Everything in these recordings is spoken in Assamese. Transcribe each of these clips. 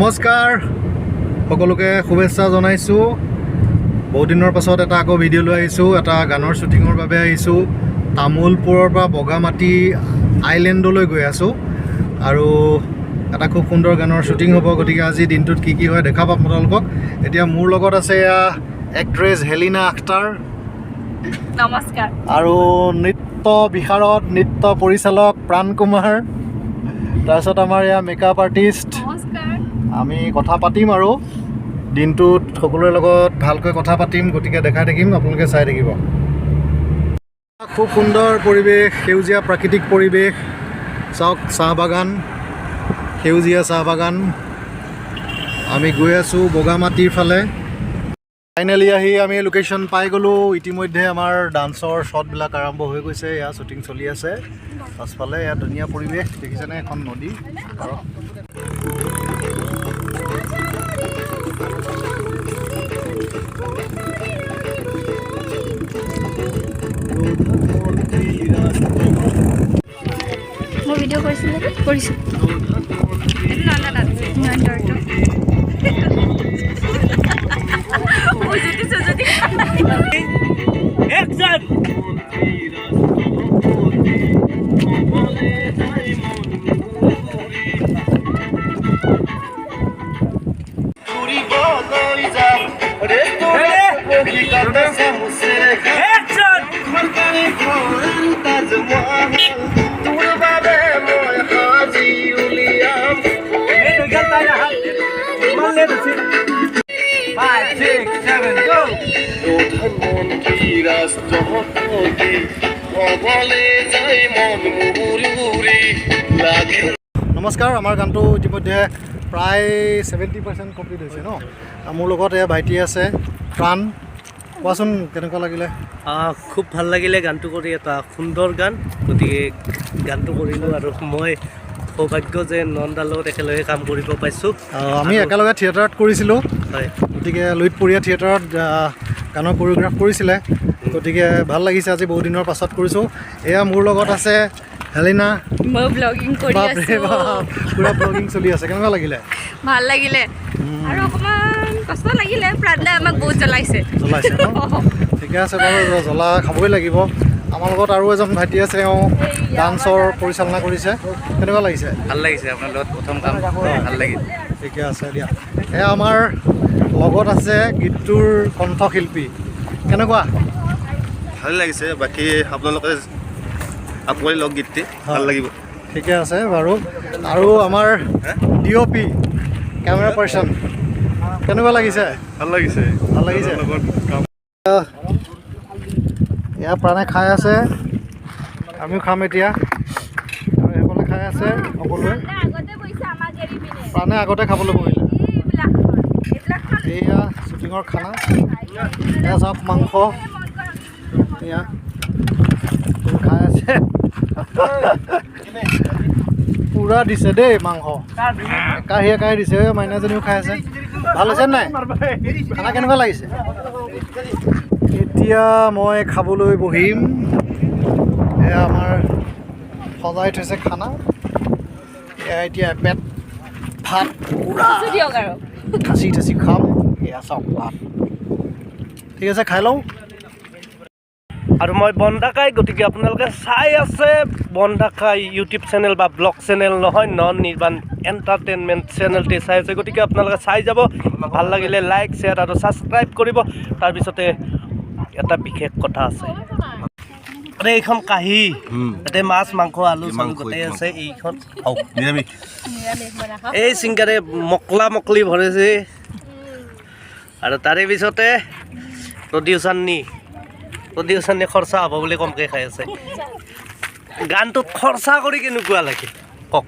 নমস্কাৰ, সকলোকে শুভেচ্ছা জনাইছোঁ। বহুত দিনৰ পাছত এটা আকৌ ভিডিঅ' লৈ আহিছোঁ। এটা গানৰ শ্বুটিঙৰ বাবে আহিছোঁ। তামোলপুৰৰ পৰা বগামাটি আইলেণ্ডলৈ গৈ আছোঁ আৰু এটা খুব সুন্দৰ গানৰ শ্বুটিং হ'ব। গতিকে আজি দিনটোত কি কি হয় দেখা পাম আপোনালোকক। এতিয়া মোৰ লগত আছে এয়া এক্ট্ৰেছ হেলিনা আখতাৰ। নমস্কাৰ। আৰু নৃত্য বিশাৰদ, নৃত্য পৰিচালক প্ৰাণ কুমাৰ। তাৰপিছত আমাৰ এয়া মেকআপ আৰ্টিষ্ট। নমস্কাৰ। আমি কথা পাতিম আৰু দিনটোত সকলোৰে লগত ভালকৈ কথা পাতিম। গতিকে দেখাই থাকিম, আপোনালোকে চাই থাকিব। খুব সুন্দৰ পৰিৱেশ, সেউজীয়া প্ৰাকৃতিক পৰিৱেশ। চাওক, চাহ বাগান, সেউজীয়া চাহ বাগান। আমি গৈ আছোঁ বগামাটিৰ ফালে। ফাইনেলি আহি আমি লোকেশ্যন পাই গ'লোঁ। ইতিমধ্যে আমাৰ ডান্সৰ শ্বটবিলাক আৰম্ভ হৈ গৈছে। এয়া শ্বুটিং চলি আছে পাছফালে। ইয়াত ধুনীয়া পৰিৱেশ দেখিছেনে? এখন নদী পাৰত। মই ভিডিঅ' কৰিছিলোঁ, কৰিছোঁ। নন্দৰটো উজুতি চুজুতি। Action! Action! তোৰ বাবে মই সাজি উলিয়াম। এই দুইগাল তাই আহা। ইমান লেট হৈছে। 5, 6, 7, go! প্ৰধানমন্ত্ৰী, ৰাষ্ট্ৰপতি হ'বলে যায় মন মুহুৰি লাগে। নমস্কাৰ। আমাৰ গানটো ইতিমধ্যে প্ৰায় 70% কমপ্লিট হৈছে ন। মোৰ লগত এয়া ভাইটি আছে প্ৰাণ। কোৱাচোন, কেনেকুৱা লাগিলে? খুব ভাল লাগিলে গানটো কৰি। এটা সুন্দৰ গান, গতিকে গানটো কৰিলোঁ আৰু মই সৌভাগ্য যে নন্দাৰ লগত একেলগে কাম কৰিব পাইছোঁ। আমি একেলগে থিয়েটাৰত কৰিছিলোঁ। হয়। গতিকে লুইতপৰীয়া থিয়েটাৰত গানৰ কৰিঅ'গ্ৰাফ কৰিছিলে। গতিকে ভাল লাগিছে, আজি বহুত দিনৰ পাছত কৰিছোঁ। এয়া মোৰ লগত আছে হেলিনা। মই ব্লগিং কৰি বাপৰে আছোঁ। বাপ, পূৰা ব্লগিং চলি আছে। কেনেকুৱা লাগিলে? ভাল লাগিলে আৰু অকণমান কষ্ট লাগিলে। প্ৰাণদাই আমাক বহুত জ্বলাইছে। জ্বলাইছে ন? ঠিকে আছে বাৰু, জ্বলা খাবই লাগিব। আমাৰ লগত আৰু এজন ভাইটি আছে, এওঁ ডান্সৰ পৰিচালনা কৰিছে। কেনেকুৱা লাগিছে? ভাল লাগিছে, আপোনাৰ লগত প্ৰথম কাম, ভাল লাগিল। ঠিকে আছে দিয়া। এয়া আমাৰ লগত আছে গীতটোৰ কণ্ঠশিল্পী। কেনেকুৱা? ভাল লাগিছে। বাকী আপোনালোকে আঁকোৱালি লওক গীতটি, ভাল লাগিব। ঠিকে আছে বাৰু। আৰু আমাৰ ডি অ' পি, কেমেৰা পাৰ্চন, কেনেকুৱা লাগিছে? ভাল লাগিছে। ভাল লাগিছে। লগত কাম। এয়া প্ৰাণে খাই আছে, আমিও খাম এতিয়া। আৰু সেইসকলে খাই আছে সকলোৱে। আগতে বহিছে আমাক এৰি পিনে। প্ৰাণে আগতে খাবলৈ বহিলে। এইবিলাকখন এইবিলাকখন। এয়া শ্বুটিঙৰ খানা। এয়া চাওক, মাংস। এয়া খাই আছে। পূৰা দিছে দেই মাংস, একাহী একাহী দিছে। এই মাইনাজনীও খাই আছে। ভাল হৈছে নাই? খানা কেনেকুৱা লাগিছে? এতিয়া মই খাবলৈ বহিম। এয়া আমাৰ সজাই থৈছে খানা। এয়া এতিয়া পেট ভাত পূৰা দিয়ক আৰু ঠাচি ঠাচি খাম। এয়া চাওক ভাত। ঠিক আছে, খাই লওঁ। আৰু মই বন্দাকাই। গতিকে আপোনালোকে চাই আছে বন্দাকাই ইউটিউব চেনেল বা ব্লগ চেনেল নহয়, নন নিৰ্বাণ এণ্টাৰটেইনমেণ্ট চেনেলটি চাই আছে। গতিকে আপোনালোকে চাই যাব, ভাল লাগিলে লাইক, শ্বেয়াৰ আৰু ছাবস্ক্ৰাইব কৰিব। তাৰপিছতে এটা বিশেষ কথা আছে। আৰে, এইখন কাঁহী, তাতে মাছ, মাংস, আলু চালু গোটেই আছে। এইখন হওক। নিৰামিষ। এই চিংগাৰে মকলা মকলি ভৰিছে। আৰু তাৰে পিছতে প্ৰডিউচাৰ নি খৰচা হ'ব বুলি কমকৈ খাই আছে। গানটোত খৰচা কৰি কেনেকুৱা লাগিল কওক?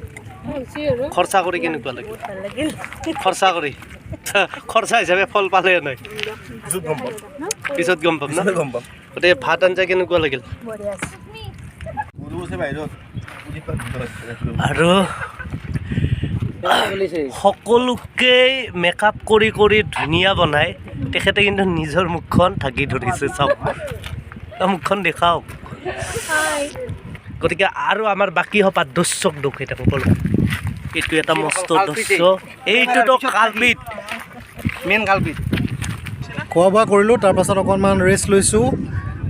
খৰচা কৰি কেনেকুৱা লাগিল? খৰচা কৰি খৰচা হিচাপে ফল পালে নাই? পিছত গম পাম। পিছত গম পাম ন? গম পাম। গতিকে ভাত আঞ্জা কেনেকুৱা লাগিল? গৰু আছে বাহিৰত। আৰু সকলোকেই মেকআপ কৰি কৰি ধুনীয়া বনায় তেখেতে, কিন্তু নিজৰ মুখখন ঢাকি ধৰিছে। চাওক, মুখখন দেখাওক। গতিকে আৰু আমাৰ বাকী সোপা দৰ্শক দুখী থাকোঁ। ব'লক। এইটো এটা মস্ত দৃশ্য। এইটোতো কালপিট। Main culprit. খোৱা বোৱা কৰিলোঁ, তাৰপাছত অকণমান ৰেষ্ট লৈছোঁ।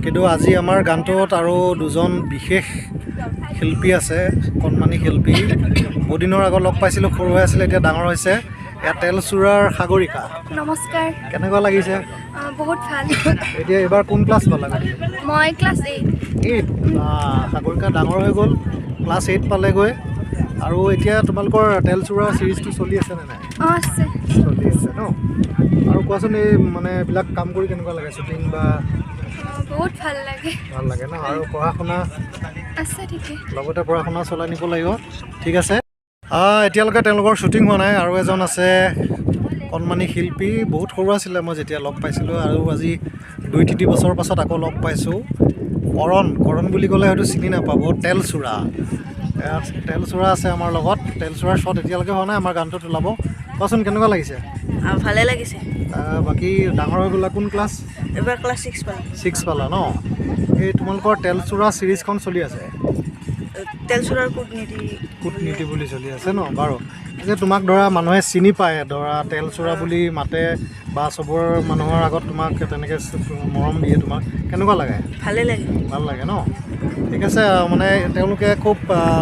কিন্তু আজি আমাৰ গানটোত আৰু দুজন বিশেষ শিল্পী আছে, কণমানি শিল্পী। বহু দিনৰ আগত লগ পাইছিলোঁ, সৰু হৈ আছিলে, এতিয়া ডাঙৰ হৈছে। এয়া তেলচূড়াৰ সাগৰিকা। নমস্কাৰ। কেনেকুৱা লাগিছে? বহুত ভাল। এতিয়া এইবাৰ কোন ক্লাছ পালা? মই ক্লাছ 8। 8। সাগৰিকা ডাঙৰ হৈ গ'ল, ক্লাছ 8 পালেগৈ। আৰু এতিয়া তোমালোকৰ তেলচূড়া ছিৰিজটো চলি আছে নে নাই? অঁ, আছে। চলি আছে ন? আৰু কোৱাচোন, এই মানে এইবিলাক কাম কৰি কেনেকুৱা লাগে, শ্বুটিং বা? বহুত ভাল লাগে। ভাল লাগে ন? আৰু পঢ়া শুনা? আছে ঠিকে। লগতে পঢ়া শুনা চলাই নিব লাগিব। ঠিক আছে। এতিয়ালৈকে তেওঁলোকৰ শ্বুটিং হোৱা নাই। আৰু এজন আছে কণমানি শিল্পী, বহুত সৰু আছিলে মই যেতিয়া লগ পাইছিলোঁ, আৰু আজি 2-3 বছৰৰ পাছত আকৌ লগ পাইছোঁ। কৰণ, কৰণ বুলি ক'লে হয়তো চিনি নাপাব। তেলচূড়া, ইয়াত তেলচূড়া আছে আমাৰ লগত। তেলচূড়াৰ শ্বট এতিয়ালৈকে হোৱা নাই, আমাৰ গানটোত ওলাব। কোৱাচোন, কেনেকুৱা লাগিছে? ভালে লাগিছে। বাকী ডাঙৰ হৈ গ'লা, কোন ক্লাছ? এইবাৰ ক্লাছ 6 পালোঁ। 6 পালা ন? এই তোমালোকৰ তেলচূড়া ছিৰিজখন চলি আছে? তেলচূড়াৰ কূটনীতি। কূটনীতি বুলি চলি আছে ন? বাৰু, যে তোমাক ধৰা মানুহে চিনি পায়, ধৰা তেলচূড়া বুলি মাতে বা চবৰ মানুহৰ আগত তোমাক তেনেকৈ মৰম দিয়ে, তোমাক কেনেকুৱা লাগে? ভালে লাগে। ভাল লাগে ন? ঠিক আছে। মানে তেওঁলোকে খুব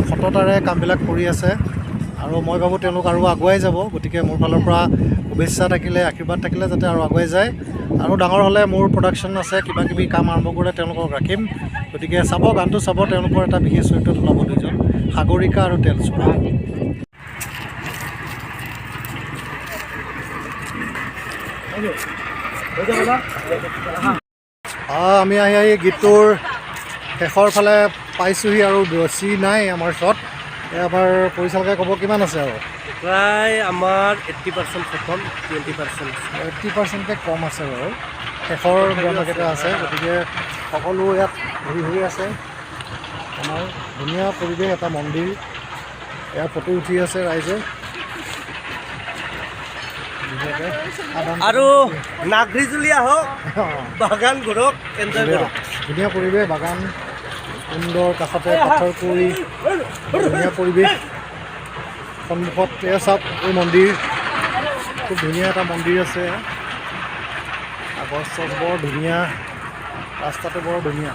সততাৰে কামবিলাক কৰি আছে আৰু মই ভাবোঁ তেওঁলোক আৰু আগুৱাই যাব। গতিকে মোৰ ফালৰ পৰা শুভেচ্ছা থাকিলে, আশীৰ্বাদ থাকিলে, যাতে আৰু আগুৱাই যায়। আৰু ডাঙৰ হ'লে মোৰ প্ৰডাকশ্যন আছে, কিবা কিবি কাম আৰম্ভ কৰিলে তেওঁলোকক ৰাখিম। গতিকে চাব, গানটো চাব, তেওঁলোকৰ এটা বিশেষ চৰিত্ৰত ওলাব দুজন, সাগৰিকা আৰু তেলচূড়া। আমি আহি আহি গীতটোৰ শেষৰ ফালে পাইছোঁহি আৰু বেছি নাই আমাৰ শ্বট। এই আমাৰ পৰিচালকে ক'ব কিমান আছে আৰু। প্ৰায় আমাৰ 80% খতম, 20% আছে। 80%তকৈ কম আছে বাৰু। শেষৰ গানকেইটা আছে। গতিকে সকলো ইয়াত ঘূৰি ঘূৰি আছে। আমাৰ ধুনীয়া পৰিৱেশ, এটা মন্দিৰ, ইয়াৰ ফটো উঠি আছে ৰাইজে ধুনীয়াকৈ। আৰু নাগ্ৰীজুলি আহক, বাগান ঘূৰক, এনজয় ধুনীয়া কৰক। ধুনীয়া পৰিৱেশ, বাগান সুন্দৰ, কাষতে পাথৰ কুঁৱৰী, ধুনীয়া পৰিৱেশ। সন্মুখত এয়া চাওক, এই মন্দিৰ, খুব ধুনীয়া এটা মন্দিৰ আছে। গছ চছ বৰ ধুনীয়া, ৰাস্তাটো বৰ ধুনীয়া।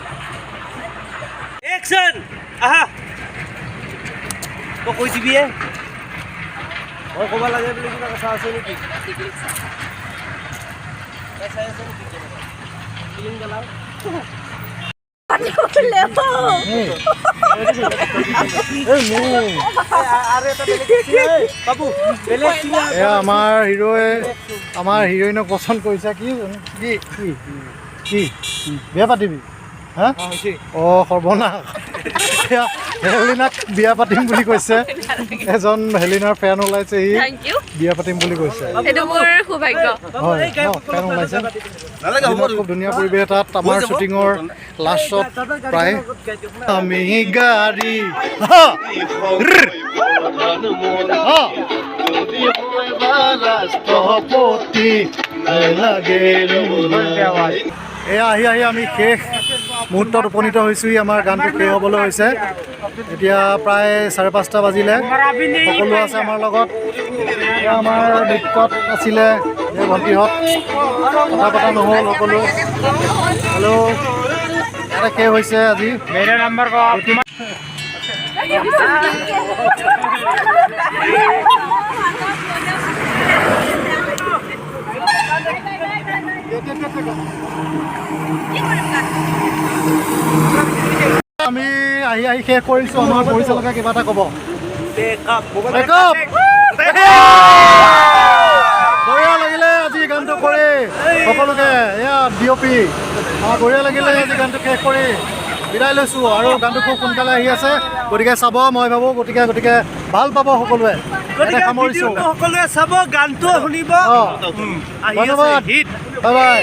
একশ্যন, আহা। তই কৈ দিবিয়ে, মই ক'ব লাগে বুলি কিবা কথা আছে নেকি? তাই চাই আছে নেকি কেমেৰা? ফিল্ম গেলাও। এই মোৰ আৰু এটা বেলেগ চিনে, বাবু, বেলেগ চিনে। এয়া আমাৰ হিৰোৱে আমাৰ হিৰইনক পচন্দ কৰিছে। কি কি কি কি, বিয়া পাতিবি? হা, অঁ, সৰ্বনাশ। এয়া হেলিনাক বিয়া পাতিম বুলি কৈছে। এজন হেলিনাৰ ফেন ওলাইছে, সি thank U. বিয়া পাতিম বুলি কৈছে। সেইটো মোৰ সৌভাগ্য। হয় ন? ফেন ওলাইছে। নালাগে, হ'ব। দিনত খুব ধুনীয়া পৰিৱেশ এটাত আমাৰ হৈ যাব। শ্বুটিঙৰ লাষ্ট শ্বট প্ৰায়। আমি গাড়ী হা, ৰ, হা। ৰাষ্ট্ৰপতি লাগে। এয়া আহি আহি আমি শেষ মুহূৰ্তত উপনীত হৈছোঁহি। আমাৰ গানটো শেষ হ'বলৈ হৈছে। এতিয়া প্ৰায় 5:30 বাজিলে। সকলো আছে আমাৰ লগত। এয়া আমাৰ নৃত্যত আছিলে এই ভণ্টিহঁত, কথা পতা নহ'ল সকলো। হেল্ল', ইয়াতে শেষ হৈছে আজি। আমি আহি আহি শেষ কৰিছোঁ। আমাৰ পৰিচালকে কিবা এটা ক'ব। Breakup. Breakup! বঢ়িয়া লাগিলে আজি গানটো কৰি সকলোকে। এয়া ডি অ' পি। বঢ়িয়া লাগিলে আজি গানটো শেষ কৰি বিদায় লৈছোঁ। আৰু গানটো খুব সোনকালে আহি আছে, গতিকে চাব মই ভাবোঁ, গতিকে গতিকে ভাল পাব সকলোৱে। ইয়াতে গতিকে সামৰিছোঁ। ভিডিঅ'টো সকলোৱে চাব, গানটো শুনিব। আহি আছে। ধন্যবাদ। হিট। Bye bye.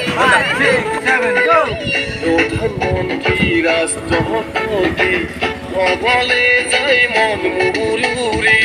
ৰাষ্ট্ৰপতি ক'বলে যায় মন মোৰ উৰি।